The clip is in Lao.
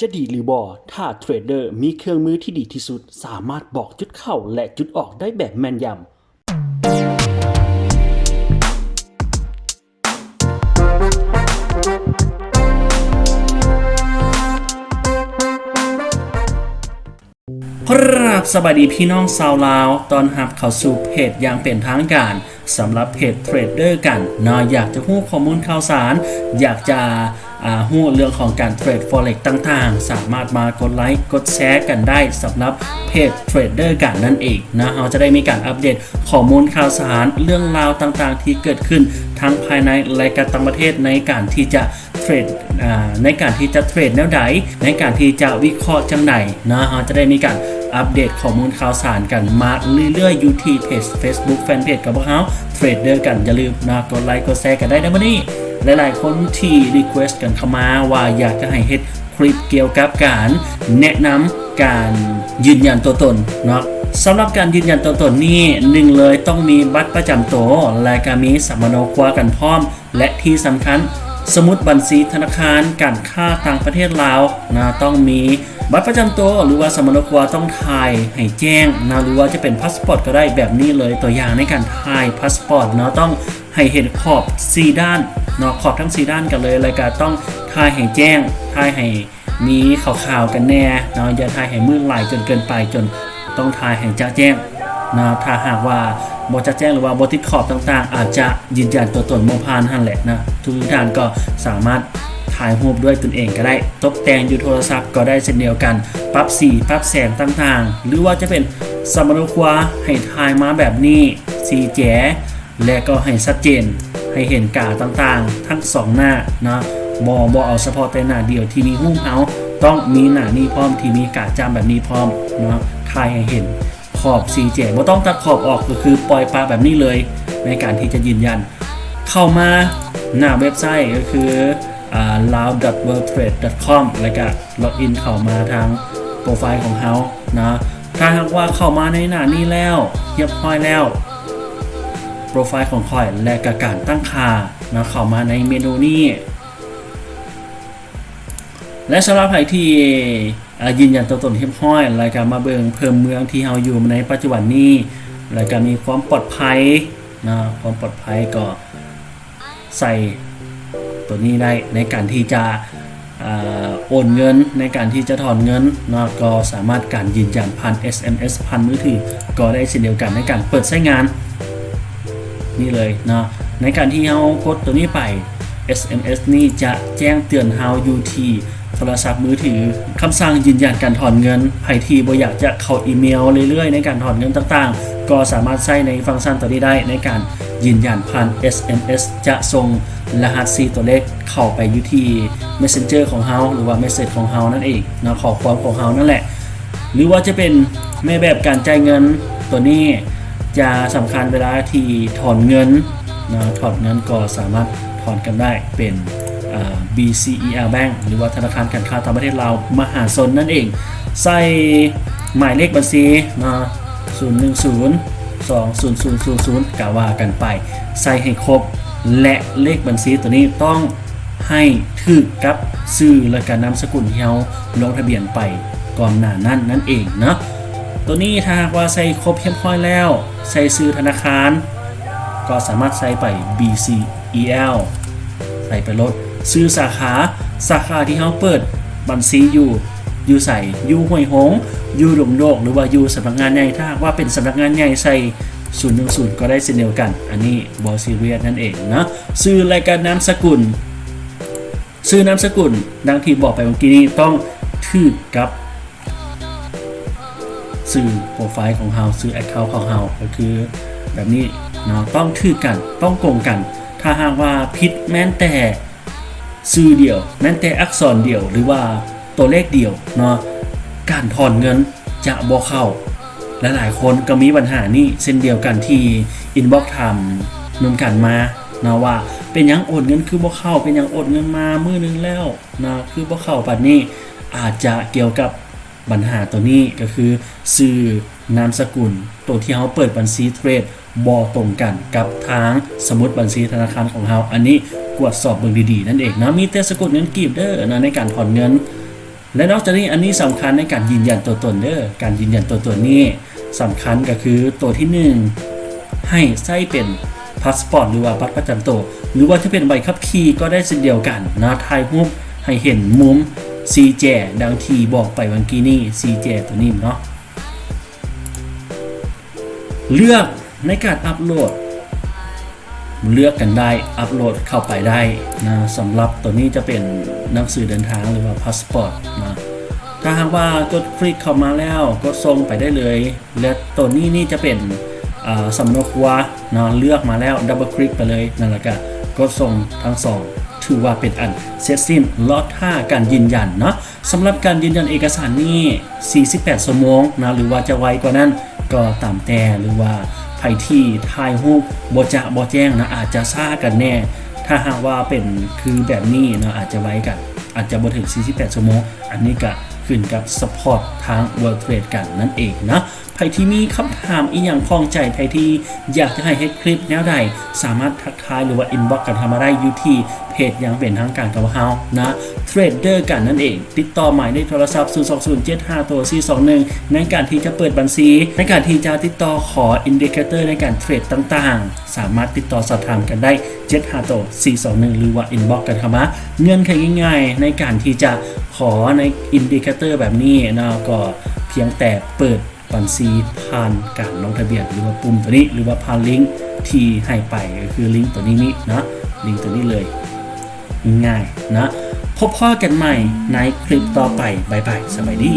ຈະດີຫຼືບໍ່ ຖ້າເທຣດເດີມີເຄື່ອງມືທີ່ດີທີ່ສຸດ ສາມາດບອກຈຸດເຂົ້າ ແລະ ຈຸດອອກໄດ້ແບບແມ່ນຢຳ? ຄອບສະບາຍດີພີ່ນ້ອງຊາວລາວ, ຕ້ອນຮັບເຂົ້າສູ່ເພຈຢ່າງເປັນທາງການ ສຳລັບເພຈເທຣດເດີກັນເນາະ. ຢາກຈະຮູ້ຂໍ້ມູນຂ່າວສານ, ຢາກຈະ ອາ ຮູ້ເລື່ອງຂອງການເທຣດ Forex ຕ່າງໆ, ສາມາດມາກົດໄລກົດແຊກັນໄດ້ ສຳລັບເພຈເທຣດເດີກັນນັ້ນເອງເນາະ. ເຮົາຈະໄດ້ມີການອັບເດດຂໍ້ມູນຂ່າວສານ, ເລື່ອງລາວຕ່າງໆທີ່ເກີດຂຶ້ນທັງພາຍໃນ ແລະ ກະຕ່າງປະເທດ ໃນການທີ່ຈະ ເທຣດ ອາ ໃນການທີ່ຈະເທຣດແນວໃດ, ໃນການທີ່ຈະວິເຄາະຈັ່ງໃດເນາະ. ເຮົາຈະໄດ້ມີການອັບເດດຂໍ້ມູນຂ່າວສານກັນມາເລື້ອຍໆ ຢູ່ທີ່ເພຈ Facebook Fanpage ຂອງພວກເຮົາ ເທຣດເດີກັນ. ຢ່າລືມເນາະ ກົດໄລກົດແຊກັນໄດ້ໃນມື້ນີ້. ຫຼາຍໆຄົນທີ່ request ກັນເຂົ້າມາວ່າຢາກຈະໃຫ້ເຮັດຄລິບກ່ຽວກັບການແນະນຳການຢືນຢັນຕົວຕົນເນາະ. ສຳລັບການຢືນຢັນຕົວຕົນນີ້ ໜຶ່ງເລີຍຕ້ອງມີບັດປະຈຳໂຕ ແລະ ກະມີສຳມະໂນຄົວກັນພ້ອມ ແລະ ທີ່ສຳຄັນ ສະໝຸດບັນຊີທະນາຄານການຄ້າຕ່າງປະເທດລາວນະ ຕ້ອງມີບັດປະຈຳໂຕ ຫຼືວ່າສຳມະໂນຄົວ ຕ້ອງຖ່າຍໃຫ້ແຈ້ງນະ ຫຼືວ່າຈະເປັນພາສປອດກໍໄດ້ ແບບນີ້ເລີຍ. ຕົວຢ່າງໃນການຖ່າຍພາສປອດເນາະ ຕ້ອງໃຫ້ເຫັນຂອບສີ່ດ້ານເນາະ, ຂອບທັງສີ່ດ້ານກັນເລີຍ ແລ້ວກະຕ້ອງຖ່າຍໃຫ້ແຈ້ງ, ຖ່າຍໃຫ້ ມີຂາວໆກັນແດ່ເນາະ, ຢ່າຖ່າຍໃຫ້ມືດຫຼາຍຈົນເກີນໄປ ຈົນຕ້ອງຖ່າຍໃຫ້ຈະແຈ້ງເນາະ. ຖ້າຫາກວ່າບໍ່ຈະແຈ້ງ ຫຼືວ່າບໍ່ຕິດຂອບຕ່າງໆ ອາດຈະຢືນຢັນຕົວຕົນບໍ່ຜ່ານຫັ້ນແຫຼະນະ. ທຸກໆທ່ານກໍສາມາດຖ່າຍຮູບດ້ວຍຕົນເອງກໍໄດ້, ຕົກແຕ່ງຢູ່ໂທລະສັບກໍໄດ້ເຊັ່ນດຽວກັນ, ປັບສີປັບແສງຕ່າງໆ ຫຼືວ່າຈະເປັນສຳມະໂນຄົວ ໃຫ້ຖ່າຍມາແບບນີ້ ສີ່ແຈ ແລະ ກໍໃຫ້ຊັດເຈນ, ໃຫ້ເຫັນກາຕ່າງໆທັງສອງໜ້າເນາະ, ບໍ່ ບໍ່ເອົາສະເພາະແຕ່ໜ້າດຽວທີ່ມີຮູບເຮົາ, ຕ້ອງມີໜ້ານີ້ພ້ອມ ທີ່ມີກາຈ້ຳແບບນີ້ພ້ອມເນາະ, ຖ່າຍໃຫ້ເຫັນຂອບສີ່ແຈ, ບໍ່ຕ້ອງຕັດຂອບອອກ, ກໍຄືປ່ອຍປະແບບນີ້ເລີຍ ໃນການທີ່ຈະຢືນຢັນ. ເຂົ້າມາໜ້າເວັບໄຊ ກໍຄື ອ່າ lawdotworldtrade.com ແລ້ວກະ login ເຂົ້າມາທາງໂປຣໄຟລ໌ຂອງເຮົາເນາະ. ຖ້າຫາກວ່າເຂົ້າມາໃນໜ້ານີ້ແລ້ວ ຮຽບຮ້ອຍແລ້ວ, ໂປຣໄຟລ໌ຂອງຂ້ອຍ ແລະກະການຕັ້ງຄ່າເນາະ, ເຂົ້າມາໃນເມນູນີ້. ແລະສຳລັບໃຜທີ່ ອາ ຢືນຢັນຕົວຕົນຮຽບຮ້ອຍ ແລ້ວກະມາເບິ່ງເພີ່ມເມືອງທີ່ເຮົາຢູ່ໃນປັດຈຸບັນນີ້ ແລ້ວກະມີຄວາມປອດໄພເນາະ, ຄວາມປອດໄພກໍ ໃສ່ຕົວນີ້ໄດ້ໃນການທີ່ຈະ ເອີ ໂອນເງິນ, ໃນການທີ່ຈະຖອນເງິນເນາະ, ກໍສາມາດການຢືນຢັນຜ່ານ ເອສເອັມເອສ ຜ່ານມືຖືກໍໄດ້ເຊັ່ນດຽວກັນ ໃນການເປີດໃຊ້ງານນີ້ເລີຍເນາະ. ໃນການທີ່ເຮົາກົດຕົວນີ້ໄປ ເອສເອັມເອສນີ້ຈະແຈ້ງເຕືອນເຮົາຢູ່ທີ່ ໂທລະສັບມືຖື, ຄຳສັ່ງຢືນຢັນການຖອນເງິນ. ໃຜທີ່ບໍ່ຢາກຈະເຂົ້າອີເມວເລື້ອຍໆໃນການຖອນເງິນຕ່າງໆ ກໍສາມາດໃຊ້ໃນຟັງຊັນຕົວນີ້ໄດ້ ໃນການຢືນຢັນຜ່ານ ເອສເອັມເອສ ຈະສົ່ງລະຫັດສີ່ຕົວເລກເຂົ້າໄປຢູ່ທີ່ Messenger ຂອງເຮົາ ຫຼືວ່າ Message ຂອງເຮົານັ້ນເອງເນາະ, ຂໍ້ຄວາມຂອງເຮົານັ້ນແຫຼະ. ຫຼືວ່າຈະເປັນແມ່ແບບການຈ່າຍເງິນຕົວນີ້ ຈະສຳຄັນເວລາທີ່ຖອນເງິນເນາະ, ຖອນເງິນກໍສາມາດ ຖອນກັນໄດ້ເປັນ ເອີ BCEL Bank ຫຼືວ່າທະນາຄານການຄ້າຕ່າງປະເທດລາວມະຫາຊົນນັ້ນເອງ. ໃສ່ໝາຍເລກບັນຊີເນາະ ສູນໜຶ່ງສູນ ສອງສູນສູນສູນສູນ ກະວ່າກັນໄປ, ໃສ່ໃຫ້ຄົບ ແລະ ເລກບັນຊີຕົວນີ້ຕ້ອງໃຫ້ຖືກກັບຊື່ ແລະກະນາມສະກຸນທີ່ເຮົາລົງທະບຽນໄປກ່ອນໜ້ານັ້ນນັ້ນເອງເນາະ. ຕົວນີ້ຖ້າຫາກວ່າໃສ່ຄົບຮຽບຮ້ອຍແລ້ວ, ໃສ່ຊື່ທະນາຄານ ກໍສາມາດໃສ່ໄປ BC EL ໃສ່ໄປໂລດ. ຊື່ສາຂາ, ສາຂາທີ່ເຮົາເປີດບັນຊີຢູ່ ຢູ່ໃສ? ຢູ່ຫ້ວຍໂຮງ, ຢູ່ດົງໂດກ ຫຼືວ່າຢູ່ສຳນັກງານໃຫຍ່? ຖ້າຫາກວ່າເປັນສຳນັກງານໃຫຍ່ ໃສ່ສູນໜຶ່ງສູນກໍໄດ້ເຊັ່ນດຽວກັນ, ອັນນີ້ບໍ່ຊີຣຽສນັ້ນເອງເນາະ. ຊື່ ແລະກະນາມສະກຸນ, ຊື່ນາມສະກຸນ ດັ່ງທີ່ບອກໄປເມື່ອກີ້ນີ້ ຕ້ອງຖືກກັບ ຊື່ໂປຣໄຟລ໌ຂອງເຮົາ, ຊື່ account ຂອງເຮົາ ກໍຄືແບບນີ້ເນາະ, ຕ້ອງຖືກກັນ, ຕ້ອງກົງກັນ. ຖ້າຫາກວ່າຜິດແມ່ນແຕ່ຊື່ດຽວ, ແມ່ນແຕ່ອັກສອນດຽວ ຫຼືວ່າຕົວເລກດຽວເນາະ, ການຖອນເງິນຈະບໍ່ເຂົ້າ. ຫຼາຍໆຄົນກໍມີບັນຫານີ້ເຊັ່ນດຽວກັນ ທີ່ inbox ຖາມນຳກັນມາເນາະ ວ່າເປັນຫຍັງໂອນເງິນຄືບໍ່ເຂົ້າ, ເປັນຫຍັງໂອນເງິນມາມື້ໜຶ່ງແລ້ວເນາະ ຄືບໍ່ເຂົ້າປານນີ້. ອາດຈະກ່ຽວກັບ ບັນຫາຕົວນີ້ກໍຄືຊື່ນາມສະກຸນ ຕົວທີ່ເຮົາເປີດບັນຊີເທຣດບໍ່ຕົງກັນກັບທາງສະໝຸດບັນຊີທະນາຄານຂອງເຮົາ. ອັນນີ້ກວດສອບເບິ່ງດີໆນັ້ນເອງເນາະ. ມີແຕ່ສະກຸນເງິນກີບເດີເນາະ ໃນການຖອນເງິນ. ແລະນອກຈາກນີ້ ອັນນີ້ສຳຄັນໃນການຢືນຢັນຕົວຕົນເດີ້. ການຢືນຢັນຕົວຕົນນີ້ສຳຄັນກໍຄື ຕົວທີໜຶ່ງ ໃຫ້ໃຊ້ເປັນພາສປອດ ຫຼືວ່າບັດປະຈຳໂຕ ຫຼືວ່າຈະເປັນໃບຂັບຂີ່ກໍໄດ້ເຊັ່ນດຽວກັນນະ. ຖ່າຍຮູບໃຫ້ເຫັນມຸມສີ່ແຈ ດັ່ງທີ່ບອກໄປຫວ່າງກີ້ນີ້ ສີ່ແຈຕົວນີ້ເນາະ. ເລືອກໃນການອັບໂຫຼດ ເລືອກກັນໄດ້ ອັບໂຫຼດເຂົ້າໄປໄດ້ນະ. ສຳລັບຕົວນີ້ຈະເປັນໜັງສືເດີນທາງ ຫຼືວ່າພາສປອດນະ. ຖ້າຫາກວ່າກົດຄລິກເຂົ້າມາແລ້ວ ກົດສົ່ງໄປໄດ້ເລີຍ. ແລະຕົວນີ້ນີ້ຈະເປັນ ອາ ສຳມະໂນຄົວເນາະ ເລືອກມາແລ້ວ ດັບເບິນຄລິກໄປເລີຍນະ ແລ້ວກະກົດສົ່ງທັງສອງ ຖືວ່າເປັນອັນເສັດສິ້ນ ລໍຖ້າການຢືນຢັນເນາະ. ສຳລັບການຢືນຢັນເອກະສານນີ້ ສີ່ສິບແປດຊົ່ວໂມງນະ ຫຼືວ່າຈະໄວກວ່ານັ້ນກໍຕາມແຕ່ ຫຼືວ່າໃຜທີ່ຖ່າຍຮູບບໍ່ຈະບໍ່ແຈ້ງນະ ອາດຈະຊ້າກັນແດ່. ຖ້າຫາກວ່າເປັນຄືແບບນີ້ນະ ອາດຈະໄວກັນ ອາດຈະບໍ່ເຖິງສີ່ສິບແປດຊົ່ວໂມງ. ອັນນີ້ກະຂຶ້ນກັບ support ທາງ World Trade ກັນນັ້ນເອງນະ. ໃຜທີ່ມີຄຳຖາມອີ່ຫຍັງຂ້ອງໃຈ ໃຜທີ່ຢາກຈະໃຫ້ເຮັດຄລິບແນວໃດ ສາມາດທັກທາຍ ຫຼືວ່າ inbox ກັນເຂົ້າມາໄດ້ຢູ່ທີ່ເພຈຢ່າງເປັນທາງການຂອງເຮົານະ Trader ກັນນັ້ນເອງ. ຕິດຕໍ່ໝາຍເລກໂທລະສັບ ສູນສອງສູນ ເຈັດຫ້າໂຕ ສີ່ສອງໜຶ່ງ ໃນການທີ່ຈະເປີດບັນຊີ ໃນການທີ່ຈະຕິດຕໍ່ຂໍ indicator ໃນການເທຣດຕ່າງໆ ສາມາດຕິດຕໍ່ສອບຖາມກັນໄດ້ ເຈັດຫ້າໂຕ ສີ່ສອງໜຶ່ງ ຫຼືວ່າ inbox ກັນເຂົ້າມາ. ເງື່ອນໄຂງ່າຍໆໃນການທີ່ຈະຂໍໃນ indicator ແບບນີ້ເນາະ ກໍພຽງແຕ່ເປີດບັນຊີຜ່ານການລົງທະບຽນ ຫຼືວ່າປຸ່ມຕົວນີ້ ຫຼືວ່າຜ່ານລິງທີ່ໃຫ້ໄປ ກໍຄືລິງຕົວນີ້ນີ້ເນາະ ລິງຕົວນີ້ເລີຍ. ງ່າຍໆນະ. ພົບພໍ້ກັນໃໝ່ໃນຄລິບຕໍ່ໄປ. ບາຍບາຍ. ສະບາຍດີ.